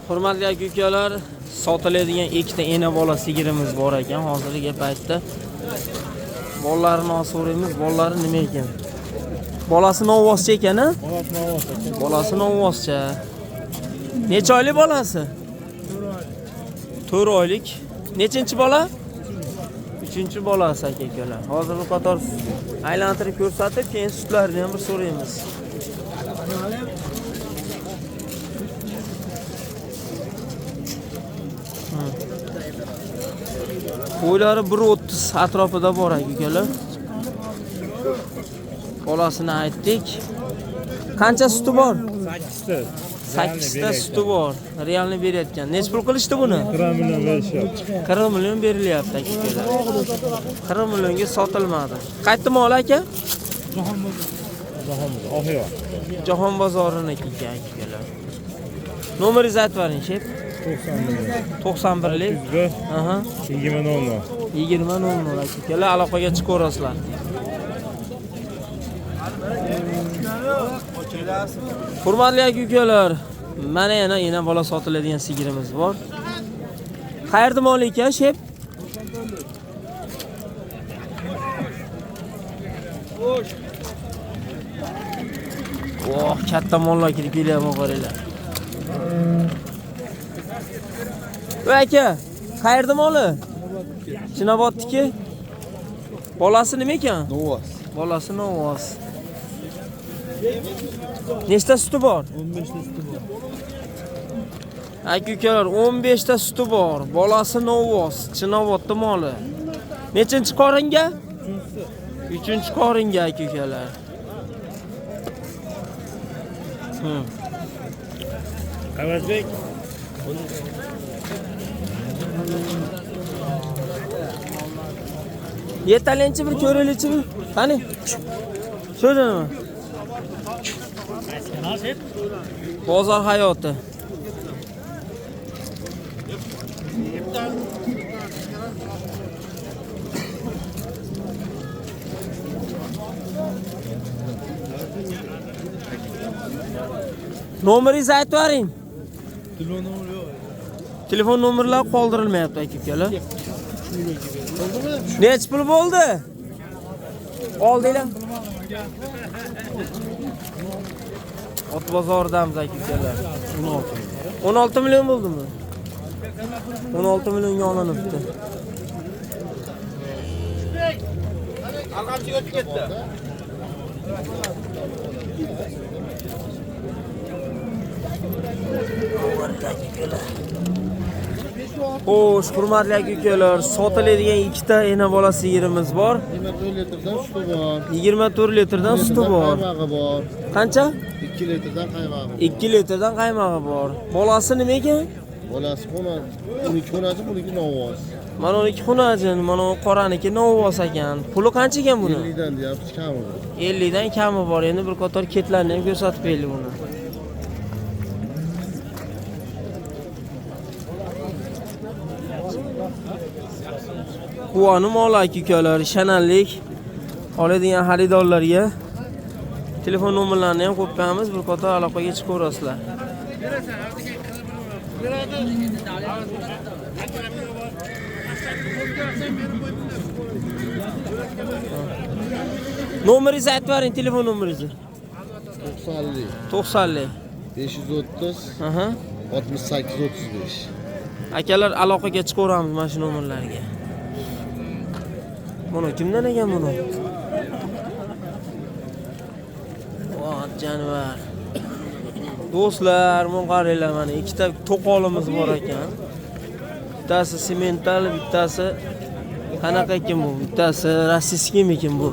Hurmatli aka ukalar, sotiladigan ikkita ena bola sigirimiz bor ekan hozirgi paytda. Bolalarini hozir so'raymiz, bolalari nima ekan? Bolasi novvoscha ekan, a? Bolasi novvoscha. Necha oylik bolasi? 4 oylik. Nechinchi bola? 3-chi bolasi aka ukalar. Hozir bir qator aylantirib ko'rsatib, keyin sutlarini ham bir so'raymiz. Bo'ylari 1.30 atrofida bor aka ukalar. Bolasini aytdik. Qancha suti bor? 8ta. 8 ta suti bor. Realni berayotgan. Necha pul qilishdi buni? 40 million berishyapti. 40 million berilyapti aka ukalar. 40 millionga sotilmadi. Qayerda mol aka? Jahon Oxiyo. Jahon bozoriniki ekan aka ukalar. Nomeringizni aytib bering, shef. 90 million. 91lik. 101 Aha. 20 00. 20:00 aka ukalar, aloqaga chiqaverasizlar. Hurmatli aka ukalar, mana yana ena bola sotiladigan sigirimiz bor. Qayerda mol ekan, shef? Oh, katta mollar kirib kelyapti, qaranglar. Va aka, qayerda moli? Chinobodniki. Bolasi nima ekan? Novvoz. Bolasi novvoz. Nechta suti bor? 15 ta suti bor. Aka ukalar, 15 ta suti bor. Bolasi novvoz, Chinobodda moli. Nechinchi qoringa? 3-chi qoringa aka ukalar. Qavazbek. Yetalinchi bir ko'raylikchi bir. Qani? So'zi nima? Bozor hayoti. Nomeringizni aytib yuboring. Telefon nomeri yo'q. Telefon nomerlari qoldirilmayapti aka ukalar. Necha pul bo'ldi? Oldinglar. Ot bozoridamiz aka ukalar. 16. 16 million bo'ldimi? 16 millionga olinibdi. Arg'amchiga o'tib ketdi. Xo'sh, hurmatli aka ukalar, sotiladigan ikkita ena bola sigirimiz bor. 24 litrdan suti bor. 24 litrdan suti bor. Qaymog'i bor. Qancha? 2 litrdan qaymog'i bor. 2 litrdan qaymog'i bor. Bolasi nima ekan? Bolasi xona, 12 xonasi, buniki novvoz. Mana 12 xunajin, mana u qoraniki novvoz ekan. Puli qancha ekan buni? 50 dan deyapti, kami bor. 50 dan kami bor. Endi bir qator ketlarni ham ko'rsatib beraylik buni. Quvoni moli aka ukalar, ishonarlik oladigan xaridorlarga telefon nomerlarini ham qo'yib qo'yamiz, bir qator aloqaga chiqaverasizlar. Nomeringizni aytib bering, telefon nomeringizni. 90lik, 90lik. 530, Aha. 68 35. Akalar aloqaga chiqaveramiz mana shu nomerlarga. Buni kimdan ekan buni? Voh, jonivor. Do'stlar, buni qaranglar, mana ikkita to'qolimiz bor ekan. Bittasi semental, bittasi qanaqa ekan bu? Bittasi rossiyskiymikin bu?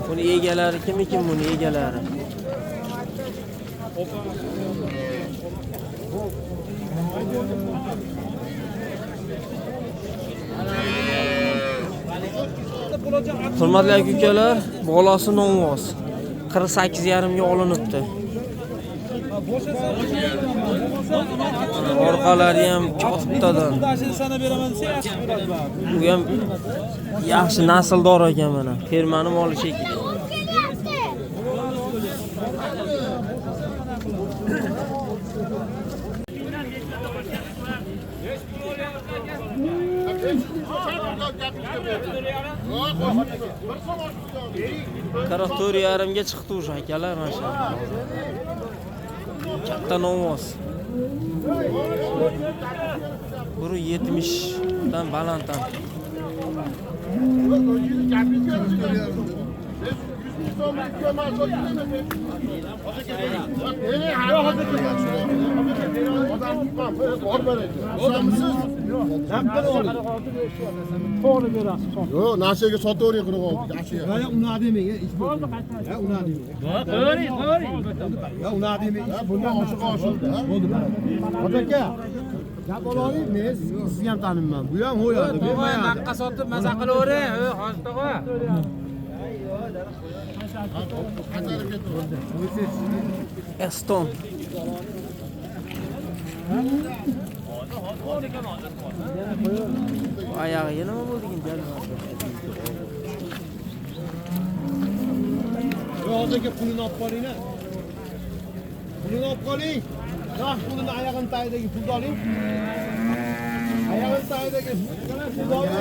Buni egalari kim ekan buni egalari? Hurmatli aka ukalar, bolasi novvoz. 48,5 ga olinibdi. Orqalari ham kattadan. U ham yaxshi nasldor ekan mana. Fermani moli shekilli. Qirq to'rt yarimga chiqdi o'sha akalar mana shu. Katta novoz. 1.70 dan baland ham. Yo'q, nashaga sotavering 46 ga. Ya unaqa demang, hech bo'ldi. Ya unaqa demang. Qo'ying, qo'ying. Ya unaqa demang. Ha, bundan oshiq oshirdi, ha? Bo'ldi. Hoji aka, gap olaylik, men sizni ham tanimayman. Bu ham ho'yadi, bu ham. Naqqa sotib maza qilavering, Hoji tog'a. Eston. Oyog'iga nima bo'ldi ekan? Hoji aka pulini olib qoling-a. Pulini olib qoling. Naqd pulini oyog'ini tagidagi pulni oling. Oyog'ini tagidagi pulni oling.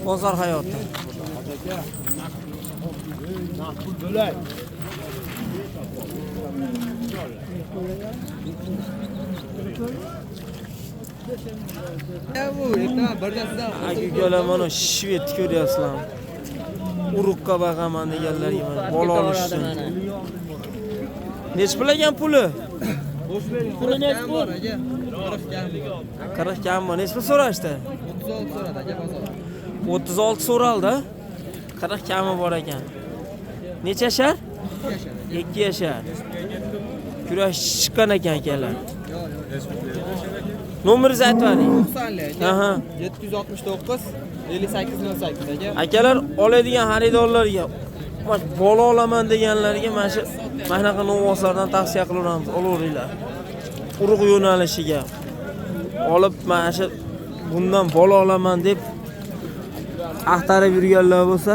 Bozor hayoti. Naqd pul bo'lak. Aka mana shved ko'ryapsizlar. Urug'ga boqaman deganlarga mana bola olish uchun. Necha pul ekan puli? Puli necha pul? 40 kammi? Necha pul so'rashdi? 36 so'radi aka bozor. 36 so'raldi. 40 kami bor ekan. Necha yashar? 2 yashar. Kurash chiqqan ekan akalar. Nomeringizni aytib bering. 90 aka. Aha. 769 58 08 aka. Akalar oladigan xaridorlarga, mana bola olaman deganlarga mana shu mana bunaqa novvoslardan tavsiya qilaveramiz, olaveringlar. Urug' yo'nalishiga olib mana shu bundan bola olaman deb axtarib yurganlar bo'lsa,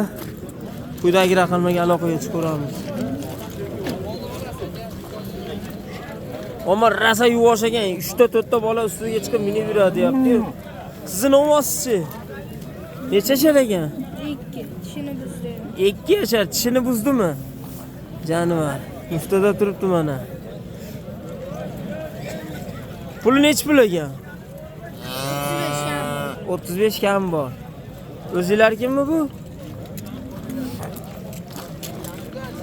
quyidagi raqamlarga aloqaga chiqaveramiz. Omar rosa yuvosh ekan, 3 ta 4 ta bola ustiga chiqib minib yuradi deyapti-yu. Sizni novvosizchi? Necha yashar ekan? 2. Tishini buzdi. 2 yashar, tishini buzdimi? Jonivor. Muftada turibdi mana. Puli necha pul ekan? 35 kam. 35 kam bor. O'zinglar kimmi bu?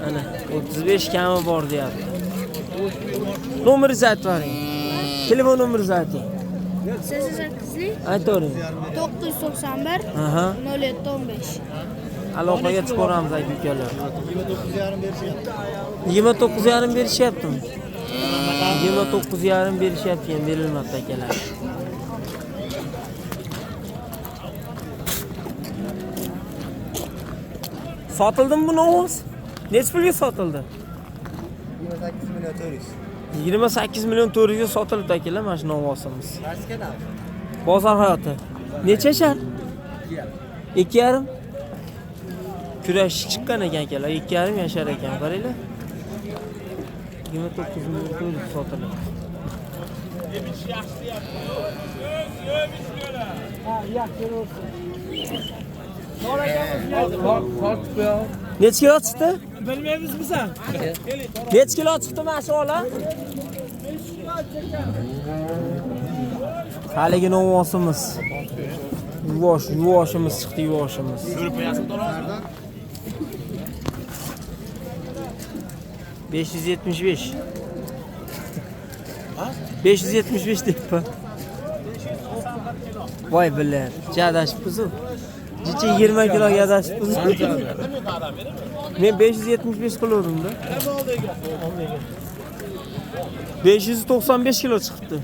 Ana, 35 kami bor deyapti. Nomeringizni aytib bering. Telefon nomeringizni ayting. 88 Aytavering. 991 Aha. 07 15. Aloqaga chiqaveramiz aka ukalar. 29,5 berishyaptimi? 29,5 berishyapti, ham berilmabdi akalar. Sotildimi bu novvoz? Necha pulga sotildi? 28 million 400. 28 million 400 ga sotilibdi akalar mana shu novvosimiz. Bozor hayoti. Necha yashar? 2,5. Kurash chiqqan ekan akalar, 2,5 yashar ekan, qaranglar. 29 million 400 sotilibdi. Necha kilo chiqdi? Bilmaymiz biz ham. Necha kilo chiqdi mana shu ola? Haligi novvosimiz. Yuvosh, yuvoshimiz chiqdi, yuvoshimiz. 575. 575 deyapman. Voy billah, adashibmiz-u. Jicha 20 kiloga adashibmiz. Men 575 qiluvdim-da. 595 kilo chiqibdi.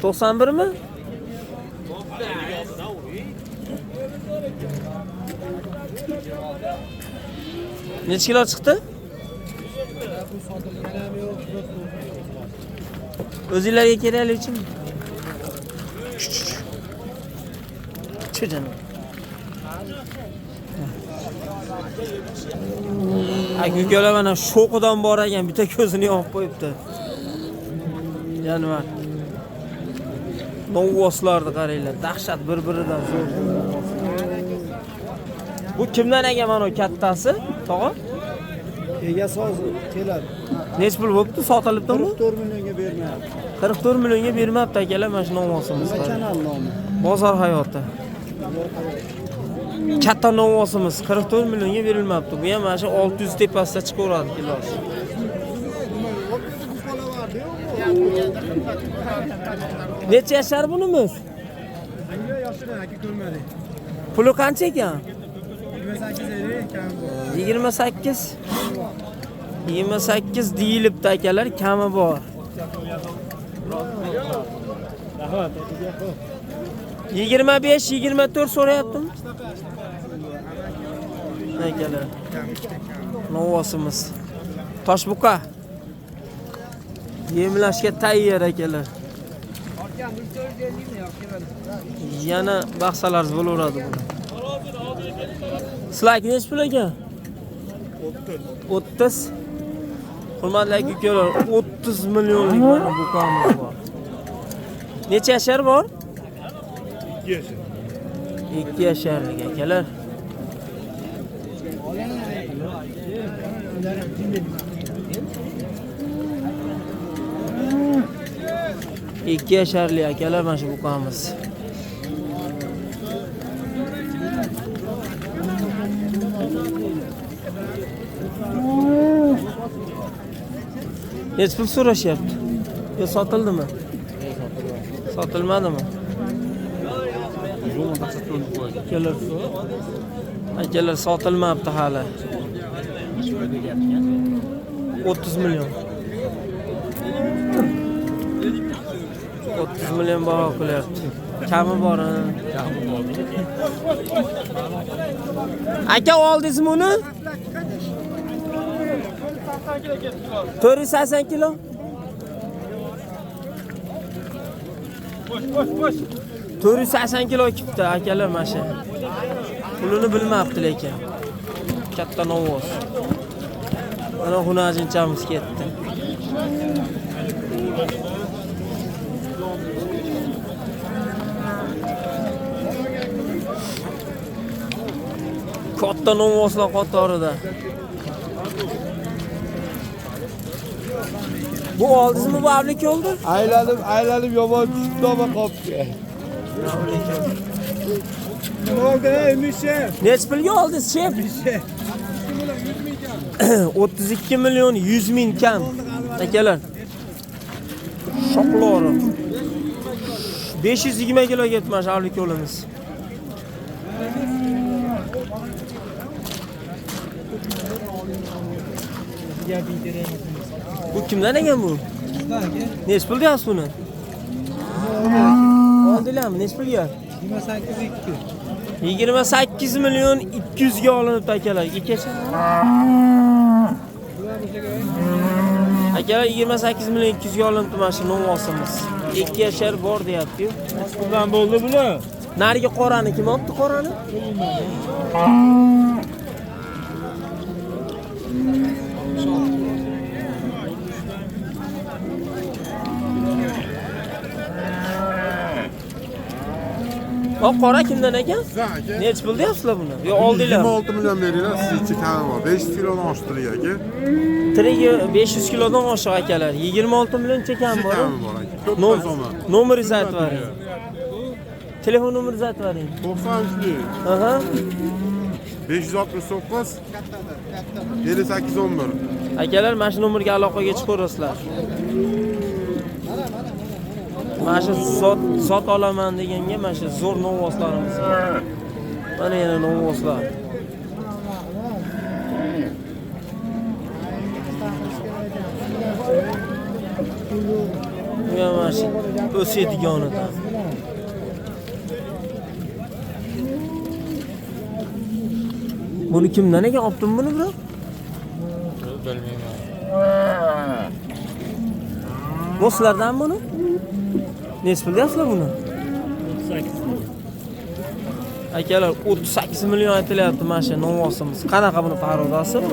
91 mi? Necha kilo chiqdi? O'zinglarga kerakli uchun. Chu jonim. Aka ukalar mana sho'qidan bor ekan, bitta ko'zini yopib qo'yibdi. Jonivor. Novvoslarni qaranglar, dahshat bir-biridan zo'r. Bu kimdan ekan mana kattasi, tog'a? Egasi hozir keladi. Necha pul bo'pti? Sotilibdimi? 44 millionga bermayapti. 44 millionga bermabdi akalar mana shu novvosimiz. Kanal nomi. Bozor hayoti. Katta novvosimiz 44 millionga berilmabdi. Bu ham mana shu 600 tepasida chiqaveradi kilosi. Necha yashar bunimiz? Puli qancha ekan? 28 28 deyilibdi akalar, kami bor. 25 24 so'rayaptim. Akalar. Novvosimiz. Toshbuqa. Yemlashga tayyor akalar. Yana bahsalar bo'laveradi buni. Sizlarga necha pul ekan? 30. Hurmatli aka ukalar, 30 millionlik mana buqamiz bor. Necha yashar bor? 2 yashar. 2 yasharlik akalar. 2 yasharlik akalar mana shu buqamiz. Necha pul so'rashyapti? Yo sotildimi? Sotilmadimi? Akalar, akalar sotilmabdi hali. 30 million. 30 million baho qilyapti. Kami bor. Aka oldingizmi uni? 480 kilo. Bosh. 480 kilo ketdi akalar mana shu. Pulini bilmabdi lekin. Katta novvoz. Mana xunajinchamiz ketdi. Katta novvozlar qatorida. Bu oldingizmi bu avlik oldi? Aylanib yomon tushdi va qopga. Nima oldi, emisha? Necha pulga oldingiz, shef? 32 million 100 ming kam. Akalar. Shoqlori. 520 kilo ketdi mana shu avlik yo'limiz. Bu kimdan ekan bu? Necha pul deyapsiz buni? Oldinglarmi? Necha pulga? 28 28 million 200 ga olinibdi akalar. Akalar 28 million 200 ga olinibdi mana shu novvosimiz. 2 yashar bor deyapti-yu. Puldan bo'ldi bular. Narigi qorani kim olibdi qorani? O qora kimdan ekan? Necha pul deyapsizlar buni? Yo oldinglar. 26 million beringlar, siz ichi kami bor. 500 kilodan oshtirik aka. Tirigi 500 kilodan oshiq akalar. 26 million chekam bor. Nomeringizni aytib bering. Telefon nomeringizni aytib bering. 93. Aha. 569 58 11. Akalar mana shu nomerga aloqaga chiqaverasizlar. Mana shu zot olaman deganga mana shu zo'r novvoslarimiz bor. Mana yana novvoslar. Bu ham mana shu o'sadiganidan. Buni kimdan ekan olibdim buni biroq? Bilmayman. Bu sizlardanmi buni? Nechi pul deyapsizlar buni? 38. Akalar, 38 million aytilyapti mana shu novvosimiz. Qanaqa buni parodasi bu?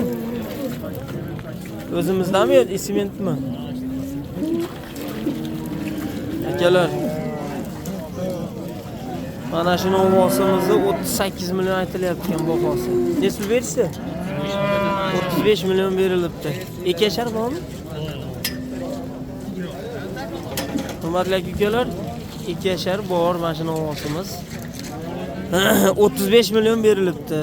O'zimizdami yo sementmi? Akalar, mana shu novvosimizni 38 million aytilyapti ekan bahosi. Nechi pul berishdi? 35 million berilibdi. Ikki yashar bormi? Hurmatli aka ukalar, ikki yashar bor mana shu novvosimiz. 35 million berilibdi.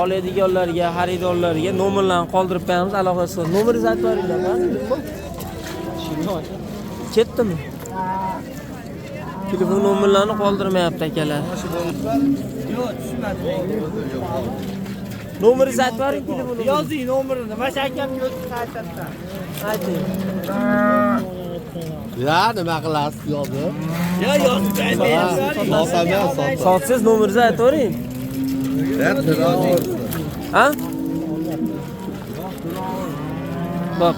Oladiganlarga, xaridorlarga nomerlarni qoldirib qo'yamiz, aloqasi bor. Nomeringizni aytib beringlar. Ketdimi? Telefon nomerlarini qoldirmayapti akalar. Nomeringizni aytib bering, telefon nomerini. Yozing nomerini. Mana shu akamga o'tib aytadi. Ayting. Ya nima qilasiz yozib? Yo, yozib Sotaman, sotaman. Sotsiz nomeringizni aytib bering. Ha? Bo'p.